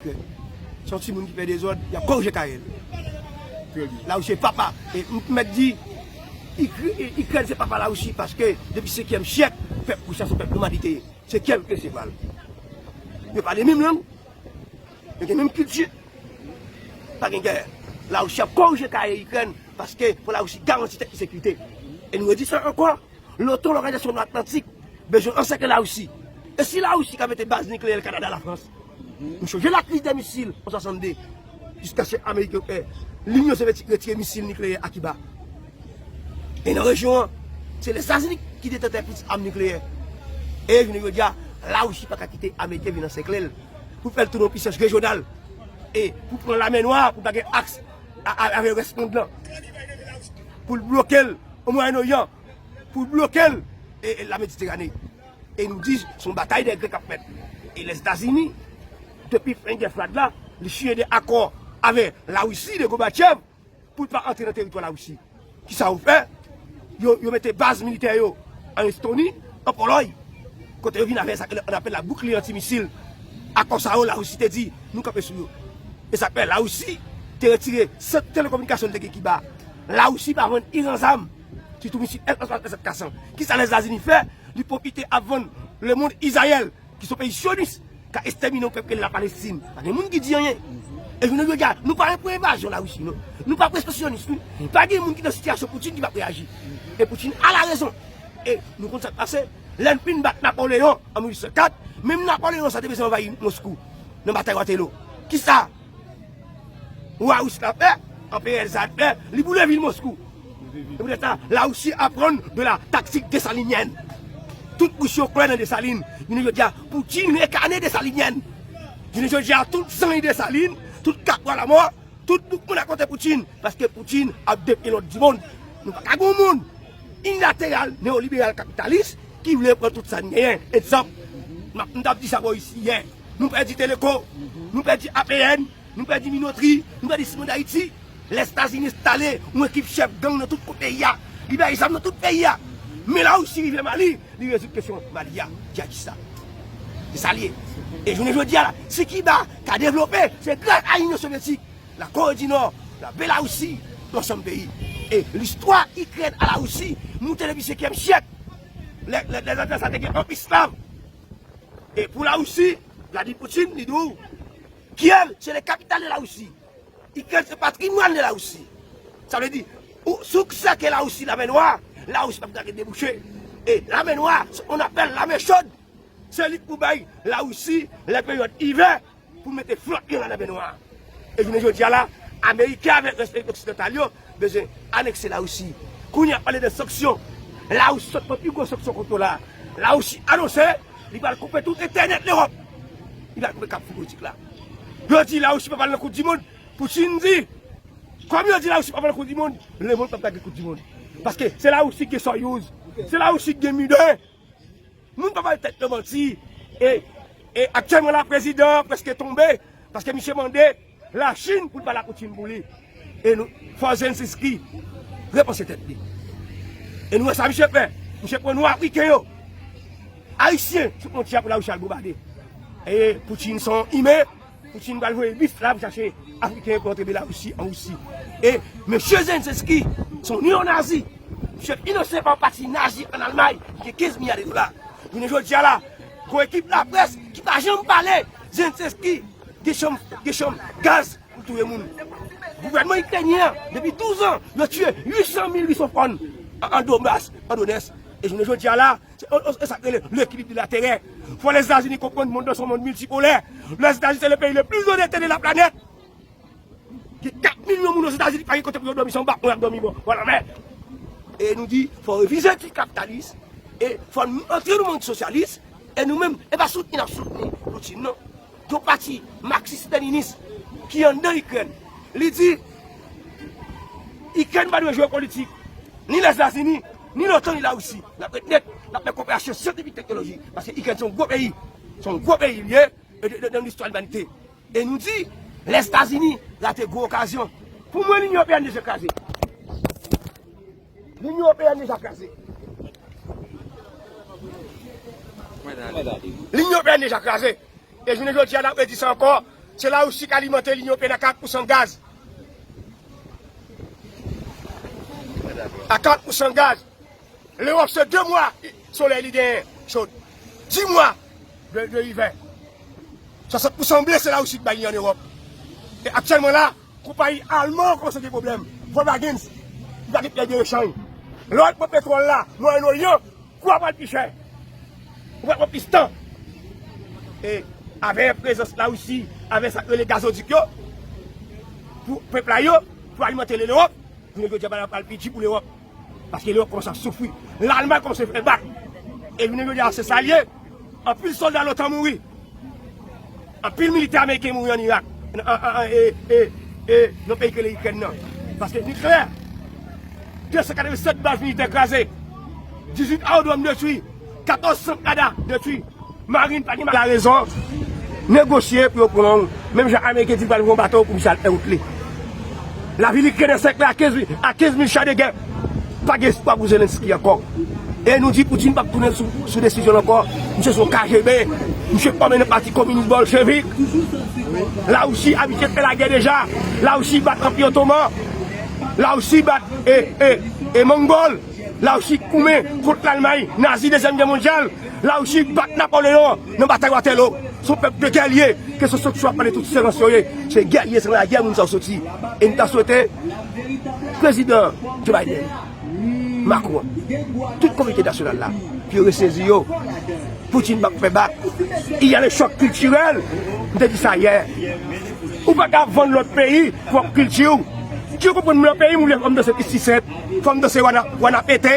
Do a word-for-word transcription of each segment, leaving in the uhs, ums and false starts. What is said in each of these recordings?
Se yon timoun ki fè dezòd, y ap korije kare l. Larisi se papa. E m mèt di, Ikr- Ikrèn se papa Larisi paske depi senkyèm syèk, pèp ris la se pèp nomadite. Se kè l ki resevwa l. Yo pale menm lang. Yo gen menm kilti. Pa gen gè. Larisi ap korije kare Ikrèn paske pou Larisi garanti tèt li sekirite. E nou redi sa ankò. Lotan, Lòganizasyon Nò Atlantik, bezwen ansèkle Larisi. E si Larisi ka mete baz nikleyè l Kanada, Lafrans? Nou chonje lakriz dè misil an swasannde, jiskaske Ameriken, eh, Linyon Sovyetik retire misil nikleyè a Kiba. E nan rejyon an, se Lèzetazini ki detantè plis am nikleyè. E jounen jodi a, Larisi pa ka kite Ameriken vin ansèkle l pou fè l tounen yon pisans rejyonal. E pou pran Lamè Nwa, pou pa gen aks a- a- avè rès mond lan. Pou l bloke l o Mwayen Oryan, pou l bloke l e, e la Mediterane. E nou di, se yon batay dè grenn k ap fèt. E Lèzetazini, depi fen gè frad la, li siyen de akò avè Larisi, de Gorbachev, pou l pa antre nan teritwa Larisi. Kisa yo fè? Yo, yo mete baz militè yo an Estoni, an Polòy, kote yo vin avè sa ke an apèl la boukliye antimisil. Akò sa yo, Larisi te di, nou kanpe sou yo. E sa k fè Larisi te retire sant telekominikasyon l te gen Kiba. Larisi pa vann Iran zam, sitou misil S S S S S Kasan. Kisa Lèzetazini fè? Li pwofite ap vann lemonn Izrayèl, ki se yon peyi syonis, k ap ekstèmine yon pèp ki rele Lapalestin. Pa gen moun ki di anyen. E jounen jodi a, nou pa pou envazyon Larisi, non. Nou pa pou ekspansyonis, wi. Pa gen moun ki nan sitiyasyon Poutine ki p ap reyaji. E Poutine a la rezon. E nou konn sa k pase. Lè n fin bat Napoleyon an mil uit san kat, menm Napoleyon sa te bezwen anvayi Moskou nan batay Waterloo. Kisa wa ris la fè, anperè Tsar fè, li boule vil Moskou. E poutèt sa, Larisi aprann de la taktik desalinièn. Tout ris yo kwè nan Desalin. Jounen jodi a, Poutine renkane desalinièn. Jounen jodi a, tout zanj Desalin, tout kat bwa lamò, tout bouk moun akote Poutine, paske Poutine ap defye lòd di mond. Nou pa ka gen yon mond inilateral, neyoliberal, kapitalis ki vle pran tout sa n genyen. Egzanp, m ap- m t ap di sa bò isi yè. Nou pèdi Teleco, nou pèdi A P N, nou pèdi Minotri, nou pèdi Simon Dayiti. Lèzetazini enstale yon ekip chèf gang nan tout kote peyi a. Li bay zam nan tout peyi a. Men Larisi rive Mali, li rezoud kesyon Mali a, djihadis la. Se sa l ye. E jounen jodi a la, si Kiba ka devlope, se gras a Inyon Sovyetik, Lakore di Nò, Labelarisi, yon ansanm peyi. E listwa Ikrèn a Larisi moute depi senkyèm syèk. Lè, lè, lè, lè sa te gen anpil esklav. E pou Larisi, Vladimir Poutine, li di w, Kiev, c'est la capitale de la Russie. Ikrèn, se patrimwàn de Larisi. Sa vle di, ou, si w sèke Larisi Lamè Nwa, Larisi p ap gade debouche. E Lamè Nwa, se on apèl Lamè Chod. Se li k pou bay Larisi, lè peryòd ivè, pou mete flòt li nan Lamè Nwa. E jounen jodi a la, Ameriken avèk rès peyi oksidantal yo bezwen anekse Larisi. Kounye a ap pale de sanksyon. Larisi sot pran pi gwo sanksyon kont yo la. Larisi anonse li pral koupe tout entènèt Lewòp. Li pral koupe kab fibrotik la. Yo di Larisi pa pral nan Koup di Mond. Poutine di, kòm yo di Larisi pa pral nan Koup di Mond, lemonn p ap gade Koup di Mond. Paske se Larisi ki gen Soyuz, se Larisi ki gen Midan. Moun pa bay tèt yo manti. E, e aktyèlman la, prezidan an prèske tonbe, paske misye mande Lachin pou l ba la Poutine pou li. E nou, fò Zelensky repanse tèt li. E nou wè sa misye fè. Misye pran non Afriken yo, Ayisyen, sou fwontyè pou Larisi al bonbade. E Poutine se yon imen. Poutine pral voye bis la pou chache Afriken yo pou antre Belarisi an Risi. E mesye Zelensky, se yon neonazi. Misye finanse pa yon pati nazi ann Almay, ki gen kenz milya de dola. Jounen jodi a la, gon ekip laprès ki pa janm pale, Zelensky gen chanm, gen chanm gaz pou l touye moun. Gouvènman ikrenyen an, depi douz an, yo tiye uit san mil Risofòn an, an Donbas, an Donetsk. E jounen jodi a la, se, o, o, e sa k rele l'équilibre de la terreur. Fò Lèzetazini konprann mond nan se yon mond miltipolè. Lèzetazini se le pays le plus endetté de la planète. Gen kat milyon moun Ozetazini ki pa gen kote pou yo dòmi, se anba pon y ap dòmi bò, bò lanmè. E nou di, fò revize etik kapitalis, e fò n antre nan mond sosyalis, e nou menm, e pa soutni n ap soutni Poutine, non. Yon pati maksis leninis ki anndan Ikrèn, li di, Ikrèn pa dwe jwe politik, ni Lèzetazini, ni l'OTAN, ni Larisi. N ap ret nèt, n ap fè koperasyon syantifik teknolojik, paske Ikrèn se yon gwo peyi, se yon gwo peyi li ye, e de, de, nan listwa limanite. E nou di, Lèzetazini rate gwo okazyon. Pou mwen, Linyon Ewopeyèn deja kraze. Linyon Ewopeyèn deja kraze. Linyon Ewopeyèn deja kraze. E jounen jodi a, n ap redi sa ankò. Se Larisi k alimante linyon pena karant pousan gaz. A karant pousan gaz. Lewòp se de mwa solèy li genyen chod. Dis mwa de, de ivè. Swasant pousan ble se Larisi k bay li an Ewòp. E aktyèlman la, konpayi alman kòmanse gen pwoblèm. Volkswagen, li pa gen pyès de rechanj. Lè w al pran petwòl la, Mwayen Oryan, kou a pral pi chè. Ou pral pran plis tan. E avè prezans Larisi, avè sa k rele gazodik yo, pou pèp la yo, pou alimante Lewòp, jounen jodi a bagay la pral pi di pou Lewòp. Paske Lewòp kòmanse ap soufri. Lalmay kòmanse fè bak. E jounen jodi a se sa l ye. Anpil sòlda lotan mouri. Anpil militè ameriken mouri ann Irak. An, an, an, e, e, e, nan peyi ki rele Ikrèn nan. Paske nikleyè, de san katrevennsèt baz militè kraze. Dizuit aewodwòm detwi. Katòz sant rada detwi. Marin pa gen la rezon. Negosye pou yo pran w. Menm jan Ameriken di l pral voye yon bato pou misye al fè wout li. Lavil Ikrèn ansèkle a kenz mil, a kenz mil cha de gè. Pa gen espwa pou Zelensky ankò. E nou di Putin p ap tounen sou, sou desizyon l ankò. Misye se yon K G B. Misye fòme nan pati kominis bolchevik. Larisi abitye fè lagè deja. Larisi bat Anpi Otoman. Larisi bat e, e, e Mongol. Larisi goumen kont Lalmay nazi dezyèm gè mondyal. Larisi bat Napoleyon nan batay Waterloo. Se yon pèp de gèlye, ke se sòt swa pale tout sirans yo ye. Se gèlye, se nan lagè moun sa yo soti. E n ta swete prezidan Joe Biden, Macron, tout kominote entènasyonal la, pou yo resezi yo. Putin p ap fè bak. Il y a le choc culturel. M te di sa yè. Ou pa ka vann lòt peyi pwòp kilti w. Si w konprann m nan peyi m, ou lè fò m danse Fifty Cent, fò m danse Wana, Wana Pete.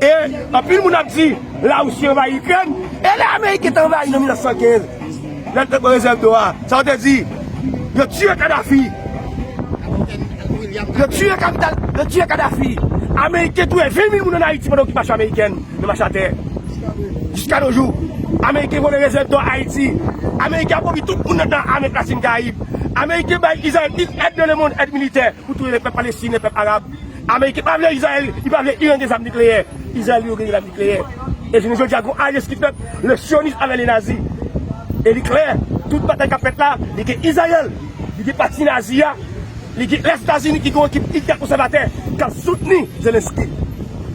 E anpil moun ap di, Larisi anvayi Ikrèn. E lè Ameriken te anvayi nan mil nèf san kenz, lè l te pran rezèv dlo a, sa yo te di? Yo tiye Kadhafi. Yo tiye kapital, yo tiye Kadhafi. Ameriken touye ven mil moun ann Ayiti pandan okipasyon amerikèn nan machatè. Jiska no jou, Ameriken vòlè rezèv dò Ayiti. Ameriken apwovi tout moun nan ame Latin Karayib. Ameriken bay Izrayèl èd nan lemonn, èd militè pou touye pèp Palestin, pèp Arab. Ameriken pa vle Izrayèl, li pa vle Iran gen zam nikleyè. Izrayèl yo gen zam nikleyè. E jounen jodi a, gon alyans ki fèt, le sionism avè le nazi. E li klè, tout batay k ap fèt la, li gen Izrayèl, li gen pati nazi a, li gen Lèzetazini ki gen yon ekip iltra konsèvatè k ap soutni Zelensky.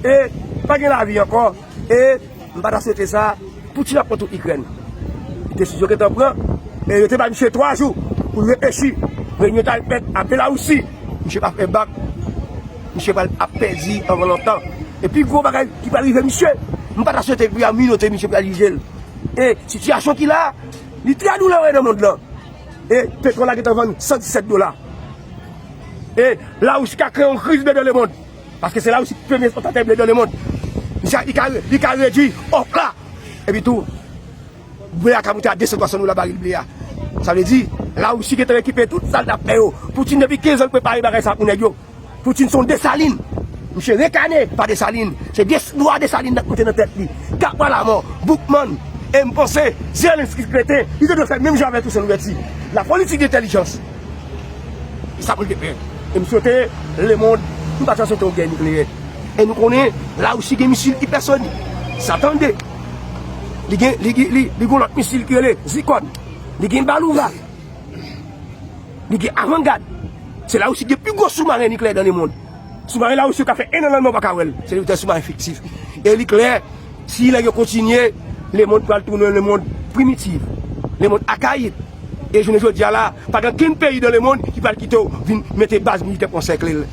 E pa gen lavi ankò. E m pa ta swete sa, Putin ap pran tout Ikrèn. Desizyon gentan pran, e yo te bay misye twa jou pou l reflechi. Reyinyon t al fèt a Belarisi. Misye pa fè bak. Misye pral ap pèdi anvan lontan. E pi gwo bagay ki pral rive misye, m pa ta swete pou y a minote misye pou y a jije l. E sitiyasyon ki la, li trè doulere nan mond lan. E petwòl la gentan vann san disèt dola. E Larisi ka kreye yon kriz ble dans le monde. Paske se Larisi ki premye ekspòtatè ble dans le monde. Misye, li ka, li ka redui òf la. Epi tou, ble a ka moute a de san twa san dola baril ble a. Sa vle di, Larisi gentan rekipe tout sa l t ap fè yo. Putin depi kenz an l prepare bagay sa pou nèg yo. Putin se yon Desalin. Misye rekane pa Desalin. Se des-, dwa Desalin n ap moute nan tèt li. Kapwa lamò, Boukman, e m panse, Zelensky kreten, li te dwe fè menm jan avè Toussaint Louverture. La politique d'intelligence. E sa pou l te fè. E m swete lemonn, m pa ta swete yon gè nikleyè. E nou konnen, Larisi gen misil ipèsonik. Satan de. Li gen, li, li, li, li gen lòt misil ki rele Zircon. Li gen Baluva. Li gen Avangad. Se Larisi gen pi gwo soumaren nikleyè dans le monde. Soumaren Larisi yo ka fè en an lanmen ou pa ka wè l. Se te soumaren fiktif. E li klè, si nèg yo kontinye, lemonn pral tounen lemonn primitif, lemonn akayik. E jounen jodi a la, pa gen okenn peyi dans le monde ki pral kite w vin mete baz militè pou ansèkle l.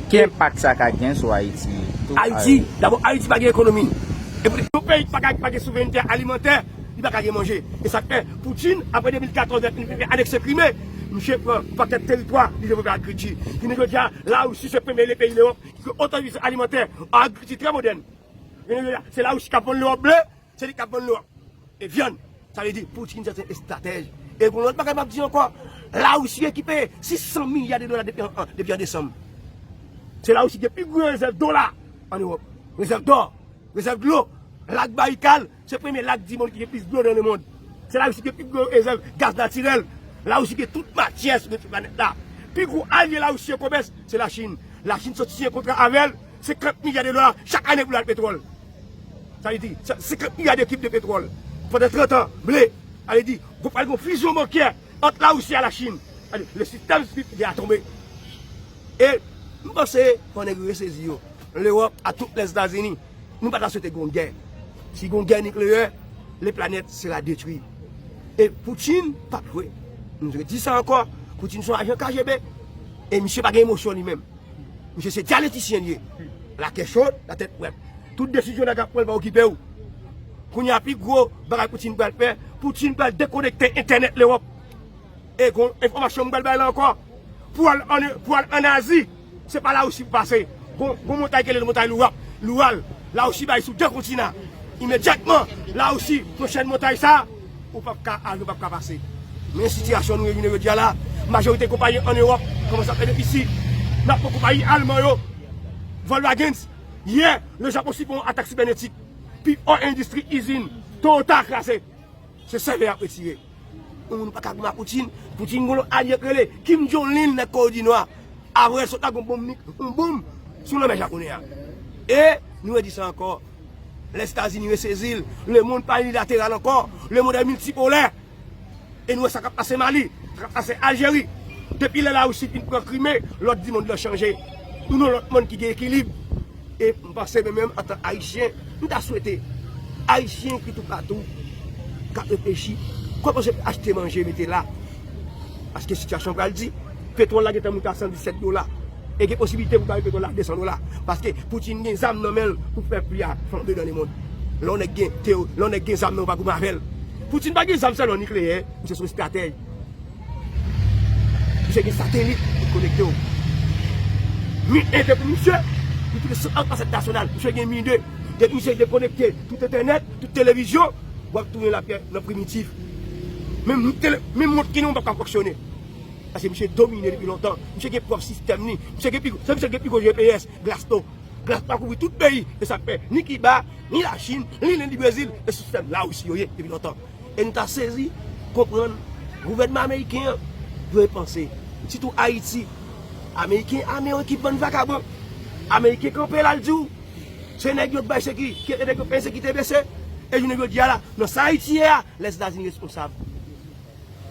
Ki enpak sa ka gen sou Ayiti? Ayiti, dabò, Ayiti pa gen ekonomi. Epi yon peyi ki pa gen, pa gen souverènte alimantè, li pa ka gen manje. E sa k fè Putin, apre de mil katòz, lè l fin anekse Krime, misye pran pakèt teritwa, li devlope agrikilti. Jounen jodi a, Larisi se premye peyi Lewòp ki gen otosufizansyon alimantè, agrikilti trè modèn. Jounen jodi a, se Larisi k ap vann Lewòp ble, se li k ap vann Lewòp e vyann. Sa vle di, Putin se yon estratèj. E gon lòt bagay m ap di ankò, Larisi ekipe sis san milya de dola depi an, an, depi an desanm. Se Larisi ki gen pi gwo rezèv dola ann Ewòp. Rezèv dò, rezèv dlo, lak Bayikal, se premye lak di mond ki gen plis dlo dans le monde. Se Larisi ki gen pi gwo rezèv gaz natirèl. Larisi gen tout matyè sou planèt la. Pi gwo alye Larisi an komès, se Lachin. Lachin soti siyen kontra avè l, senkant milya de dola chak ane pou l al petwòl. Sa vle di, se senkant milya de kib de petwòl. Pandan trant an, ble. Sa vle di, gon pral gon fizyon bankyè Ant Larisi a Lachin. Gade, le système split a tonbe. E m panse fò nèg yo resezi yo. Lewòp a tout Lèzetazini, nou pa ta swete gon gè. Si gon gè nikleyè, le planèt sera detwi. E Putin p ap jwe. M redi sa ankò, Putin se yon ajan K G B. E misye pa gen emosyon li menm. Misye se dyaletisyen li ye. Lakè cho, latèt frèt. Tout desizyon nèg ap pran, l pa okipe w. Kounye a pi gwo bagay Putin pral fè, Putin pral dekonekte entènèt Lewòp. E gon enfòmasyon m pral bay la ankò. Pou al ann, pou al ann Azi, se pa Larisi pou pase. Gon, gon montay ki rele montay Loural. Loural. Larisi bay sou de kontinan. Imedyatman, Larisi, pwochèn montay sa, ou p ap ka al, ou p ap ka pase. Men sitiyasyon nou ye jounen jodi a la, majorite konpayi ann Ewòp kòmanse ap fè defisi. N ap pran konpayi alman yo, Volkswagen. Yè, le Japon sibi yon atak sibènetik. Pi fò endistri izin Toyota kraze. Se sèvè y ap retire. Yon moun pa ka goumen a Putin. Putin gon lòt alye k rele Kim Jong-un nan Kore di Nwa. Avril sot la gon bonm nik-, yon bonm sou lanmè japonè a. E nou redi sa ankò. Lèzetazini resezi l. Lemonn pa inilateral ankò. Lemonn è miltipolè. E nou wè sa k ap pase Mali, sa k ap pase Aljeri. Depi lè Larisi fin pran Krime, lòd di mond lan chanje. Nou nan lòt monn ki gen ekilib. E m panse mwen menm antan Ayisyen, m ta swete Ayisyen ki toupatou k ap reflechi, kòman se pou achte manje mete la. Paske sitiyasyon pral di, petwòl la gentan moute a san disèt dola. E gen posibilite pou bare petwòl la a de san dola. Paske Putin gen zam nan men l pou fè pri a flanbe nan lemonn. Lè yon nèg gen teo-, lè yon nèg gen zam nan, ou pa goumen avè l. Putin pa gen zam sèlman nikleyè, misye se yon estratèj. Misye gen satelit pou konekte w. Mi en te pou misye, pou tout sou anpasad nasyonal. Misye gen mi de. Depi misye dekonekte tout entènèt, tout televizyon, w ap tounen lapyè nan primitif. Menm tele-, menm mont ki nou p ap ka fonksyone. Paske misye domine depi lontan. Misye gen pwòp sistèm li. Misye gen pi, se misye gen pi gwo G P S, Glasto. Glasto a kouvri tout peyi. E sa k fè ni Kiba, ni Lachin, ni Lenn, ni Brezil, e sistèm Larisi yo ye depi lontan. E nou ta sezi konprann gouvènman ameriken an dwe panse. Sitou Ayiti. Ameriken ame yon ekip bann vakabon. Ameriken kanpe la, l di w, se nèg yo k bay seki-, ki ede nèg yo fè ensekirite bese. E jounen jodi a la, nan sa Ayiti ye a, Lèzetazini responsab.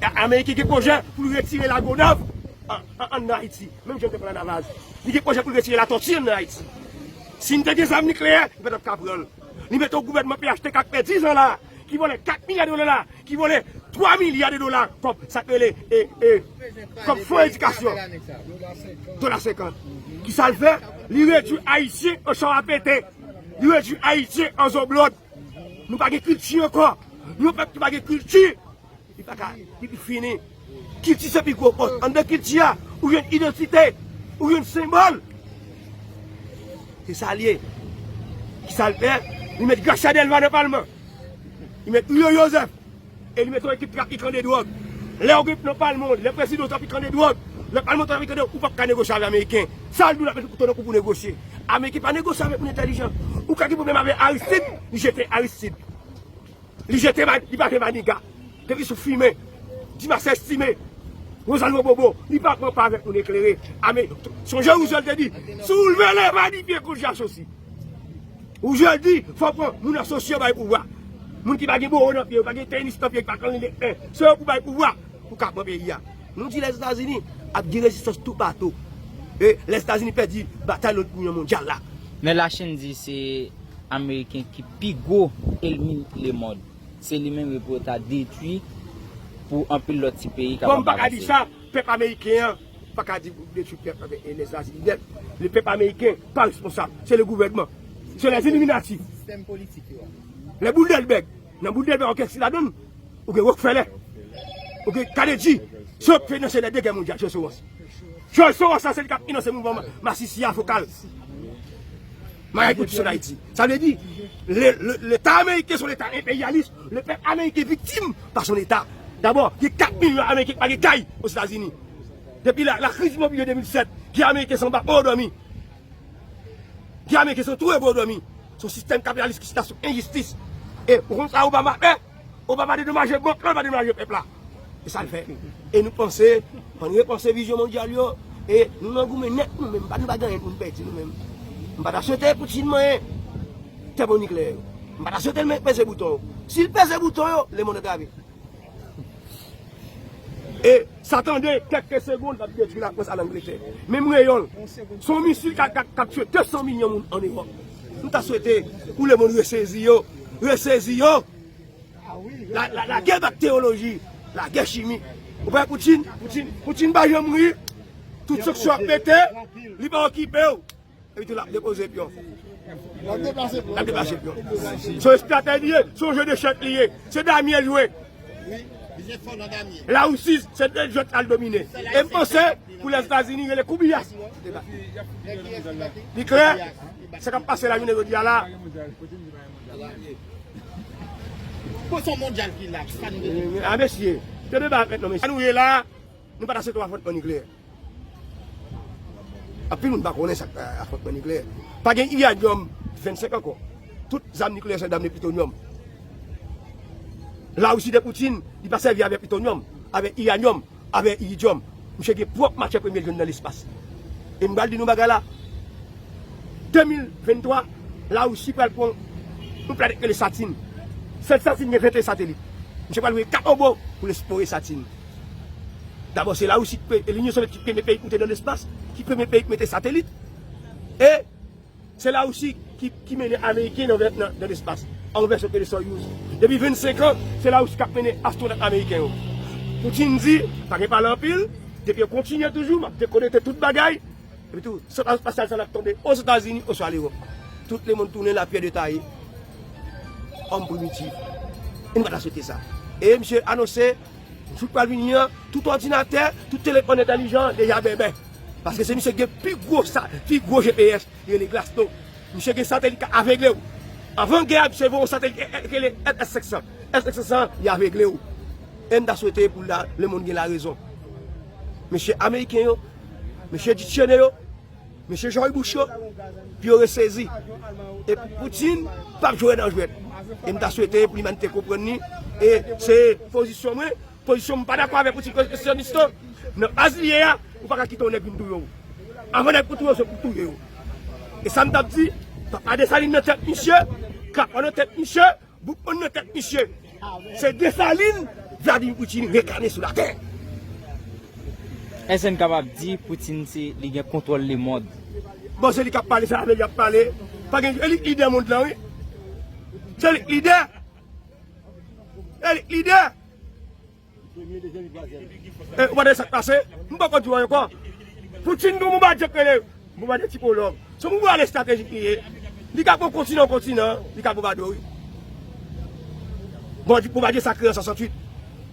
A-, Ameriken gen pwojè pou l retire Lagonav an, an, ann Ayiti. Menm jan l te pran Lanavaz. Li gen pwojè pou l retire Latòti ann Ayiti. Si n te gen zam nikleyè, li pa t ap ka pran l. Li mete yon gouvènman P H T K k fè diz an la, ki vòlè kat milya de dola, ki vòlè twa milya de dola kòb, sa k rele, e, e, kòb fon edikasyon. Dola senkant. Kisa l fè? Li redui Ayisyen an chawapete. Li redui Ayisyen an zoblòd. Nou pa gen kilti ankò. Nou yon pèp ki pa gen kilti. Li pa ka, li, li fini. Kilti se pi gwo fòs. Anndan kilti a, ou jwenn idantite, ou jwenn senbòl. Se sa l ye. Kisa l fè? Li met Gracia Delva nan palman. Li met Julio Joseph. E li met yon ekip trafikan de dwòg. Lè w gen nan palman w, lè prezidan w trafikan de dwòg, lè palman w trafikan de dwòg, ou p ap ka negosye avè ameriken. Sa l di w l ap met kouto nan kou pou negosye. Ameriken pa negosye avèk moun entèlijan. Ou ka gen pwoblèm avè Aristide, li jete Aristide. Li jete, li pa jwe Maniga. Depi sou fimen, Dimas Estime, Rosalvo Bobo, li pa pran pa avèk moun eklere. Ame, sonje Rouzèl te di, si w leve lè pa di pye kouch asosi. Rouzèl di, fò pran moun asosye yo bay pouvwa. Moun ki pa gen bowo nan pye yo, pa gen tenis nan pye yo, ki pa konn li pen. Se yo pou bay pouvwa, pou ka pran peyi a. Nou di Lèzetazini ap gen rezistans toupatou. E Lèzetazini pèdi batay lòt goumen mondyal la. Men Lachin di se Ameriken ki pi gwo ènmi lemonn. Se li menm yo pou yo ta detwi pou anpil lòt ti peyi kapab avanse. Bon, m pa ka di sa, pèp ameriken an pa ka di pou detwi pèp, e, Lèzetazini nèt. Le pèp ameriken pa responsab. Se le gouvènman. Se lèziliminati. Sistèm politik yo a. Lè Bilderberg, nan Bilderberg, ou gen ki ladan l? Ou gen Rockefeller. Ou gen Carnegie. Se yo k finanse lè de gè mondyal, George Soros. George Soros la, se li k ap finanse mouvman ma-, masisi a, fokal. Maray pou tout sou Ayiti. Sa vle di, le, le, Leta ameriken se yon Leta enperyalis, le pèp ameriken viktim pa son Leta. Dabò, gen kat milyon ameriken ki pa gen kay Ozetazini. Depi la, la kriz imobilye de mil sèt, gen ameriken se anba pon yo dòmi. Gen ameriken se antoure pou yo dòmi. Se yon sistèm kapitalis ki chita sou enjistis. E ou konn sa Obama fè? Obama dedomaje bank lan, pa dedomaje pèp la. E sa l fè. E nou panse, ann repanse vizyon mondyal yo, e nou nan goumen nèt nou menm, pa nou pa gen anyen pou nou pèdi nou menm. M pa ta swete Putin manyen tèmonikleè yo. M pa ta swete l men peze bouton yo. Si l peze bouton yo, lemonn antrave. E sa tande kèk segonn l ap detwi Lafrans a Langletè. Menm reyòl, se yon misil k ap, k ap, k ap tiye de san milyon moun ann Ewòp. M ta swete pou lemonn resezi yo, resezi yo. La, la, lagè bakteriyoloji, lagè chimik. Ou pa wè Poutine, Poutine, Poutine pa janm ri. Tout sanksyon ap pete, li pa okipe w. Epi tou l ap depoze pyon. L ap deplase pyon. Se yon estratèji li ye, se yon je dechèk li ye. Se damye l jwe. Larisi, se de jwèt al domine. E m panse pou Lèzetazini rele koubiyas. Li klè, sa k ap pase la jounen jodi a la. Potasyon mondyal ki la, sa nou bezwen. A mesye, te deba avèk non mesye. Sa nou ye la, nou pa ta swete afwontman nikleyè. Anpil moun pa konnen sa k afwontman nikleyè. Pa gen iranyòm vennsenk ankò. Tout zam nikleyè se zam de plitonyòm. Larisi de Poutine, li pa sèvi avèk plitonyòm, avèk iranyòm, avèk iridyòm. Misye gen pwòp matyè premye l jwenn nan lespas. E m pral di nou bagay la. De mil venntwa, Larisi pral pran yon planèt rele Satin. Sèl Satin gen venteyen satelit. Misye pral voye kat obo pou l eksplore Satin. Dabò, se Larisi ki pre-, e Linyon Sovyèt ki premye peyi ki moute nan lespas, ki premye peyi ki mete satelit. E se Larisi ki, ki mennen Ameriken nan, nan, nan lespas, an vèsyon ke de Soyuz. Depi vennsenk an, se Larisi k ap mennen astwonòt ameriken yo. Poutine di, pa gen pale anpil, depi yo kontinye toujou, m ap dekonekte tout bagay. Epi tou, sant espasyal sa l ap tonbe Ozetazini oswa Lewòp. Tout lemonn tounen lapyè de taye. Òm primitif. E nou pa ta swete sa. E misye anonse, jou k pral vini an, tout òdinatè, tout telefòn entèlijan deja bèbè. Paske se misye ki gen pi gwo sa, pi gwo G P S, li rele Glasto. Misye gen satelit k ap avegle w. Anvan gè a, misye voye yon satelit, e, e, ki rele S S senk san. S S senk san, li avegle w. E m ta swete pou la, lemonn gen larezon. Mesye ameriken yo, mesye diksyonè yo, mesye George Bush yo, pou yo resezi. E Poutine p ap jwe nan jwèt. E m ta swete pou limanite konprann li. E se pozisyon mwen, pozisyon m pa dakò avèk Poutine, ke se syonis lan. Nan baz li ye a, ou pa ka kite yon nèg vin touye w. Anvan nèg pou touye w, se pou touye w. E sa m t ap di, papa Desalin nan tèt misye, Krapo nan tèt misye, Boukman nan tèt misye. Se Desalin, Vladimir Poutine rekane sou latè. Èske n kapab di Poutine se li gen kontwòl lemonn? Bon, se li k ap pale, se avè l y ap pale. Pa gen, e li k lidè mond lan, wi. Se li k lidè. E li k lidè. E, ou pa tande sa k pase? M poko di w ankò. Poutine gen yon bonbadye k rele bonbadye Tipològ. Se yon bonbadye estratejik li ye. Li ka pran kontinan, kontinan, li ka bonbade w, wi. Bon, bonbadye sa kreye an swasanntuit.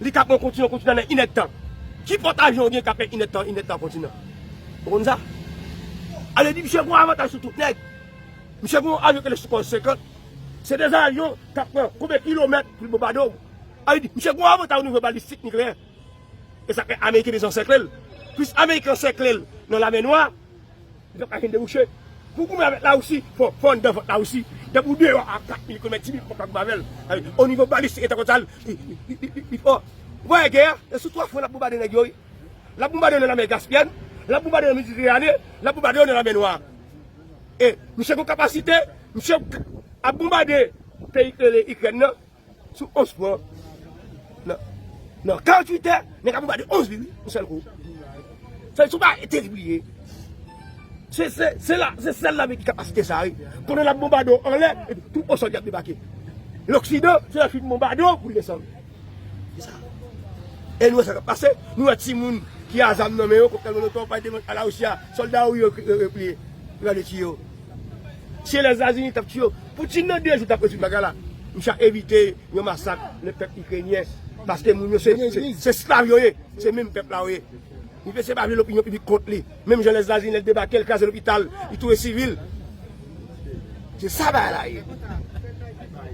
Li ka pran kontinan, kontinan nan inèdtan. Ki pòt avyon w gen k ap fè inèdtan, inèdtan kontinan? Ou konn sa? Ale di misye gen yon avantaj sou tout nèg. Misye gen yon avyon ki rele Sukhoi senkant. Se de avyon k ap pran konbyen kilomèt pou l bonbade w. Ale di, misye gen yon avantaj o nivo balistik nikleyè. E sa fè Ameriken bezwen ansèkle l. Plis Ameriken ansèkle l nan Lamè Nwa, li p ap ka jwenn debouche. Pou goumen avèk Larisi, fò, fò anndan vant Larisi. Depi w deyò a kat mil kilomèt, dis mil kilomèt, w p ap ka goumen avè l. O nivo balistik, e tankou sa, li, li, li, li, li, li fò. Ou pa wè gè a? E sou twa fwon l ap bonbade nèg yo, wi. L ap bonbade yo nan Lamè Gaspyèn, l ap bonbade yo nan Mediterane, l ap bonbade yo nan Lamè Nwa. E misye gen kapasite, misye ap bonbade peyi k rele Ikrèn nan. Sou onz fwon. Nan, nan karanntuit è, nèg la bonbade onz vil, wi, yon sèl kou. Sa, se yon bagay terib li ye. Se, se, se la, se sèl lame ki kapasite sa, wi. Pandan l ap bonbade w anlè, epi tou o sòl y ap debake. Loksidan, se lè l fin bonbade w pou l desann. Se sa. E nou wè sa k ap pase, nou wè timoun ki a zam nan men yo, koktèl molotòv, pa devan a Larisi a, sòlda yo, yo, yo, yo pliye. Yo gade tiye yo. Si Lèzetazini t ap tiye yo, Poutine nan de jou t ap rezoud bagay la. Misye a evite yon masak le pèp ikrenyen. Paske moun yo se, se, se esklav yo ye. Se menm pèp la yo ye. Misye pa vle lopinyon piblik kont li. Menm jan Lèzetazini lè l debake, l kraze lopital, li touye sivil. Se sa bagay la ye.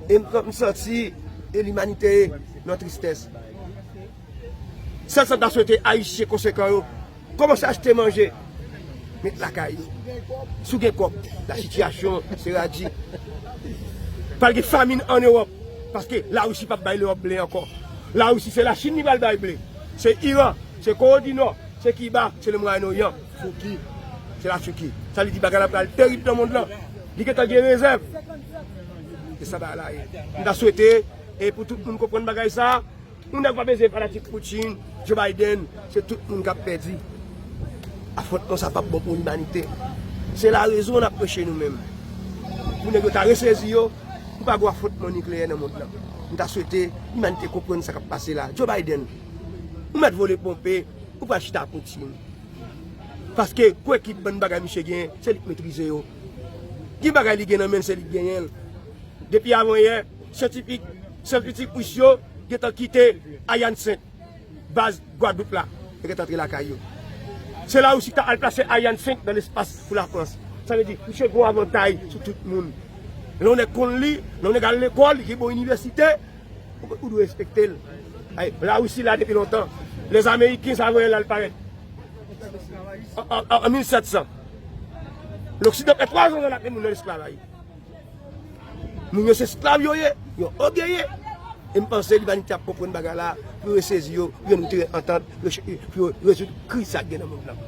E m, m santi e limanite nan tristès. Sèl sa m ta swete Ayisyen konsekan yo, kòmanse achte manje, met lakay yo. Si w gen kòb, la sitiyasyon se radi. Pral gen famin ann Ewòp, paske Larisi p ap bay Lewòp ble ankò. Larisi se Lachin li pral bay ble. Se Iran, se Kore di Nò, se Kiba, se le Mwayen Oryan. Touki, se Latiki. Sa vle di bagay la pral terib nan mond lan. Li gentan gen rezèv. Se sa bagay la ye. M ta swete, e pou tout moun konprann bagay sa, Moun nèg pa bezwen fanatik Putin, Joe Biden, se tout moun k ap pèdi. Afwontman sa p ap bon pou limanite. Se la rezon n ap preche nou menm. Pou nèg yo ta resezi yo, pou pa gen afwontman nikleyè nan mond lan. M ta swete limanite konprann sa k ap pase la. Joe Biden, ou mèt vole ponpe, ou pral chita ak Putin. Paske kwè ki bann bagay misye genyen, se li k metrize yo. Ki bagay li gen nan men l, se li k genyen l. Depi avanyè, syantifik, syantifik ris yo gentan kite Ariane cinq, baz Gwadloup la, yo gentan antre lakay yo. Se la Larisi ta al plase Ariane cinq nan lespas pou Lafrans. Sa vle di, misye gen yon avantay sou tout moun. Lè yon nèg konn li, lè yon nèg al lekòl, li gen bon inivèsite, ou, ou dwe respekte l. Ay, Larisi la depi lontan. Lèzameyiken sa voye l al parèt. An, an, an, an mil sèt san. Loksidan fè twa zan l ap met moun nan lesklavaj. Moun yo se esklav yo ye, yo ogeye. E m panse limanite ap konprann bagay la, pou yo resezi yo, pou yo nou teren antant, pou yo, pou yo rezoud kriz sa k gen nan mond lan.